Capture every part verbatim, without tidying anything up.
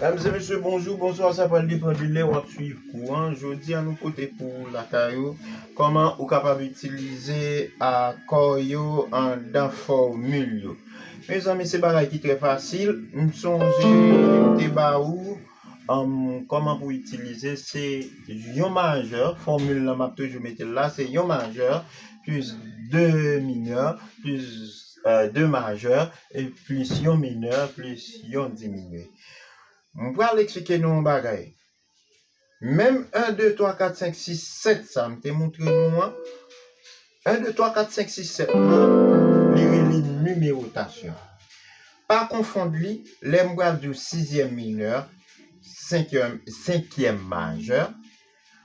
Medam e mesye, bonjou, bonswa, sa pral depann de lè w ap swiv kou an. Jodi a, nou pote pou ou lakay ou kòman ou kapab itilize akò yo anndan fòmil yo. Mezanmi, se bagay ki trè fasil. M sonje m te ba ou, um, kòman pou itilize, se yon majè, fòmil lan m ap toujou mete l la, se yon majè plis de minè plis, euh, de majè, e plis yon minè plis yon diminye. M pral eksplike nou yon bagay. Menm en, de, twa, kat, senk, sis, sèt sa m te montre nou an, en, de, twa, kat, senk, sis, sèt lan, li rele nimewotasyon. Pa konfonn li, lè m pral di w sizyèm minè, senkyèm, senkyèm majè,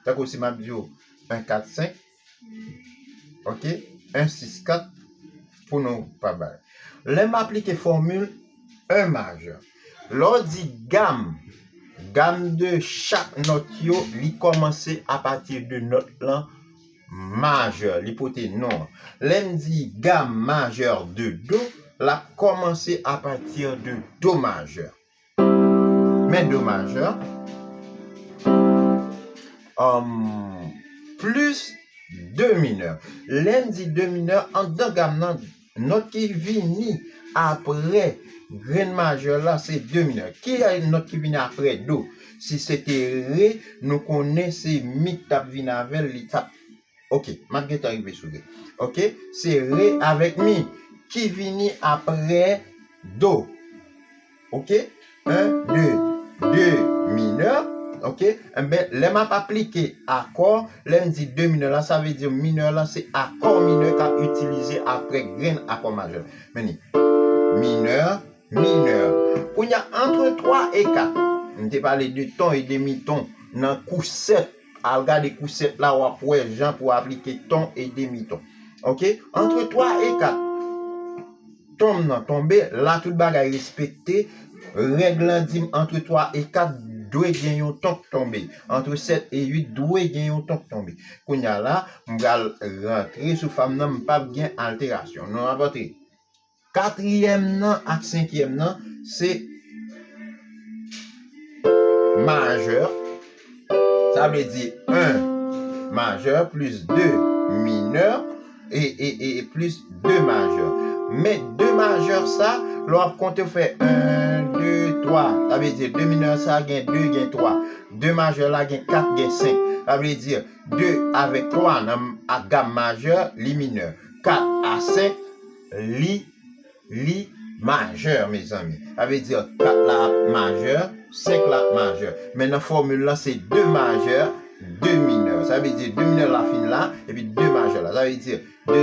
tankou si m ap di w en, kat, senk, ok, en, sis, kat, pou nou pa bay. Lè m aplike fòmil en majè, lè w di gam, gam de chak nòt yo, li kòmanse apati de nòt lan majè, li pote non an. Lè m di gam majè de do, l ap kòmanse apati de do majè. Men do majè, um, plis de minè. Lè m di de minè, anndan gam nan, nòt ki vini apre grenn majè la, se de minè. Ki nòt ki vini apre do? Si se te re, nou konnen se mi k t ap vin avè l, li t ap Ok, m ap gentan rive sou re. Ok, se re avèk mi ki vini apre do. Ok, en, de, de minè. Ok, enben, lè m ap aplike akò, lè m di de minè la, sa vle di minè la se akò minè k ap itilize apre grenn akò majè. Men li, minè, minè. Kounye a, antre twa e kat, m te pale de ton e demi ton nan kou sèt. Al gade kou sèt la, w ap wè jan pou aplike ton e demi ton. Ok? Antre twa e kat, ton m nan tonbe, la tout bagay respekte. Règ lan di m antre twa e kat dwe gen yon ton k tonbe. Antre sèt e uit dwe gen yon ton k tonbe. Kounye a la, m pral rantre sou fa m nan, m p ap gen alterasyon. Nou ap antre. Katriyèm nan ak senkyèm nan, se majè. Sa vle di en majè plis de minè e, e, e, e plis de majè. Men de majè sa, lè w ap konte, w fè en, de, twa. Sa vle di de minè sa gen de, gen twa. De majè la gen kat, gen senk. Sa vle di de avèk twa nan ak gam majè, li minè. Kat a senk, li, li majè, mezanmi. Sa vle di kat la ap majè, senk la ap majè. Men nan fòmil lan, se de majè, de minè. Sa vle di de minè la fin la, epi de majè la. Sa vle di de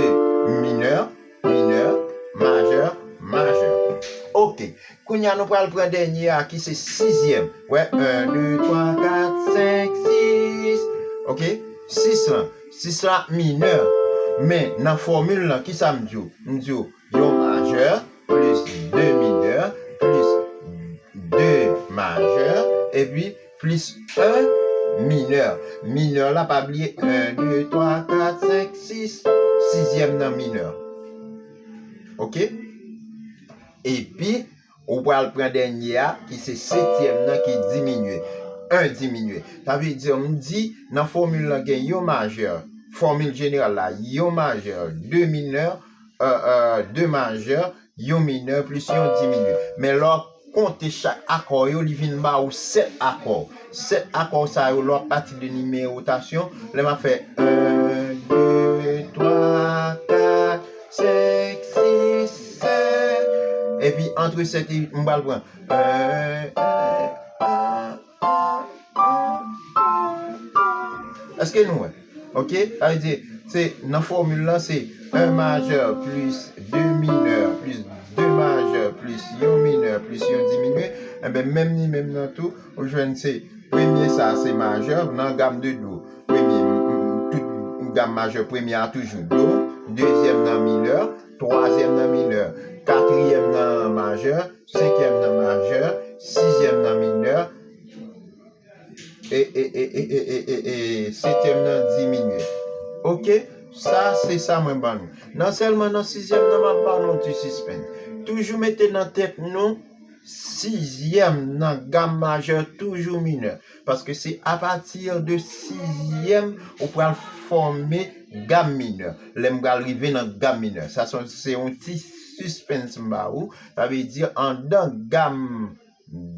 minè, minè, majè, majè. Ok. Kounye a, nou pral pran dènye a, ki se sizyèm. Wè, en, de, twa, kat, senk, sis. Ok? Sis lan. Sis la minè. Men, nan fòmil lan, ki sa m di w? M di w, yon majè, plis de minè, plis de majè, epi plis en minè. Minè la, pa bliye, en, de, twa, kat, senk, sis. Sizyèm nan minè. Ok? Epi, ou pral pran dènye a, ki se setyèm nan, ki diminye. En diminye. Sa vle di, m di, nan fòmil lan gen yon majè, fòmil jeneral la, yon majè, de minè, euh, euh, de majè, yon minè, plis yon diminye. Men lè w konte chak akò yo, li vin ba ou sèt akò. Sèt akò sa yo, lè w ap pati de nimewotasyon, lè m ap fè en, de, twa, kat, senk, sis, sèt. Epi antre sèt e uit, m pral pran en, en, en, en, en, en. Èske nou wè? Ok? Sa vle di, se nan fòmil lan, se en majè plis de minè plis de majè plis yon minè plis yon diminye. Enben, menm li menm nan tou, ou jwenn se premye sa, se majè nan gam de do. Premye, m, m, tout gam majè, premye a toujou do, dezyèm nan minè, twazyèm nan minè, katriyèm nan majè, senkyèm nan majè, sizyèm nan minè, e, e, e, setyèm nan diminye. Ok? Sa, se sa mwen ban nou. Nan sèlman nan sizyèm nan, m ap ba nou yon ti sispens. Toujou mete nan tèt nou, Sizyèm nan gam majè toujou minè. Paske se apati de sizyèm ou pral fòme gam minè. Lè m pral rive nan gam minè. Sa se, se yon ti sispens m ba ou. Sa vle di, andan gam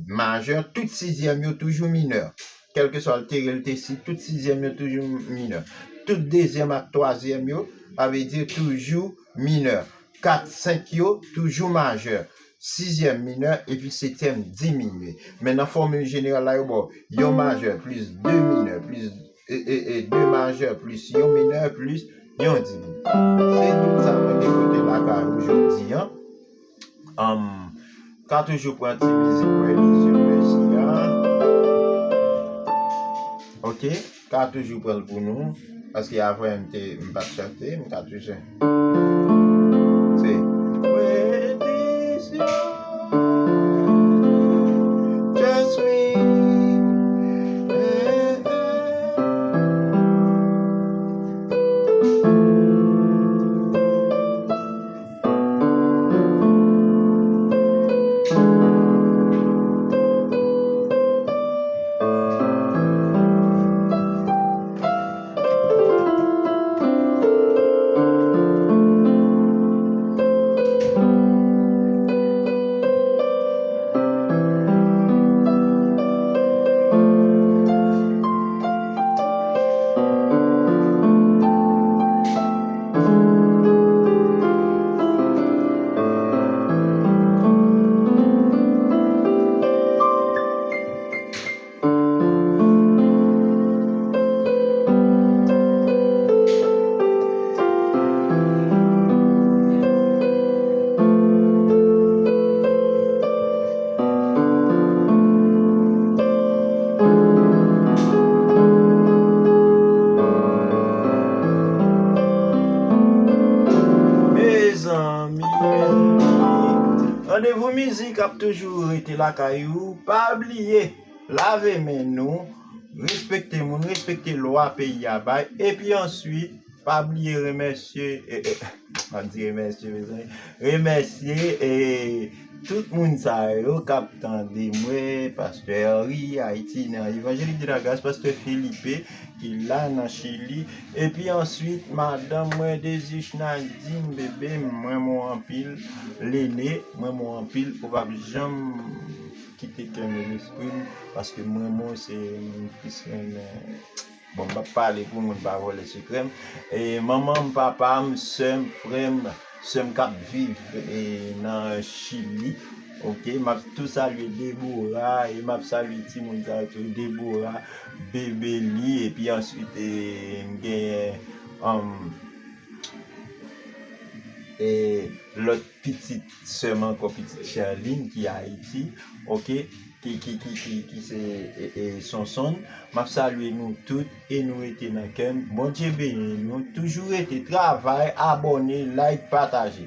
majè, tout sizyèm yo toujou minè. Kèlkeswa l te re, l te si, tout sizyèm yo toujou minè. Tout dezyèm ak twazyèm yo, sa vle di toujou minè. Kat, senk yo toujou majè. Sizyèm minè, epi setyèm diminye. Men nan fòmil jeneral la, yo ba w yon majè plis de minè plis, e, e, e, de majè plis yon minè plis yon diminye. Se tout sa mwen te pote lakay ou jodi a. Anm, ka toujou pran ti mizik Where Is Your Mercy a. Ok, ka toujou pran l pou nou. Paske avan m te, m pa t chante, m ka toujou. Se Where is your, just me. Mezanmi, mezanmi. Randevou mizik ap toujou rete lakay ou. Pa bliye, lave men nou, respekte moun, respekte lwa peyi a bay, epi answit, pa bliye remèsye, e, e, m ap di remèsye, mezanmi, remèsye, e, tout moun sa yo k ap tande mwen, Pastè Henry, Ayiti, nan Evangelik de la Grâce, Pastè Felipe, ki la nan Chili, epi answit, madanm mwen, Dezich Nadine, bebe m, mwen renmen w anpil, Lene, mwen renmen w anpil, ou p ap janm kite kè m e lespri m, paske mwen, mwen se m plis renmen. Bon, m p ap pale pou moun pa vòlè sekrè m. E manman m, papa m, sè m, frè m, sè m k ap viv, e, nan Chili. Ok, m ap tou salye Debora, e m ap salye timoun sa yo tou, Debora, bebe li, epi answit, e, m genyen, um, e, lòt pitit sè m ankò, pitit Charline ki Ayiti, ok, ki, ki, ki, ki, ki se, e, e, Sonson. M ap salye nou tout e nou rete nan kè m. Bondye beni nou. Toujou rete travay, abòne, like, pataje.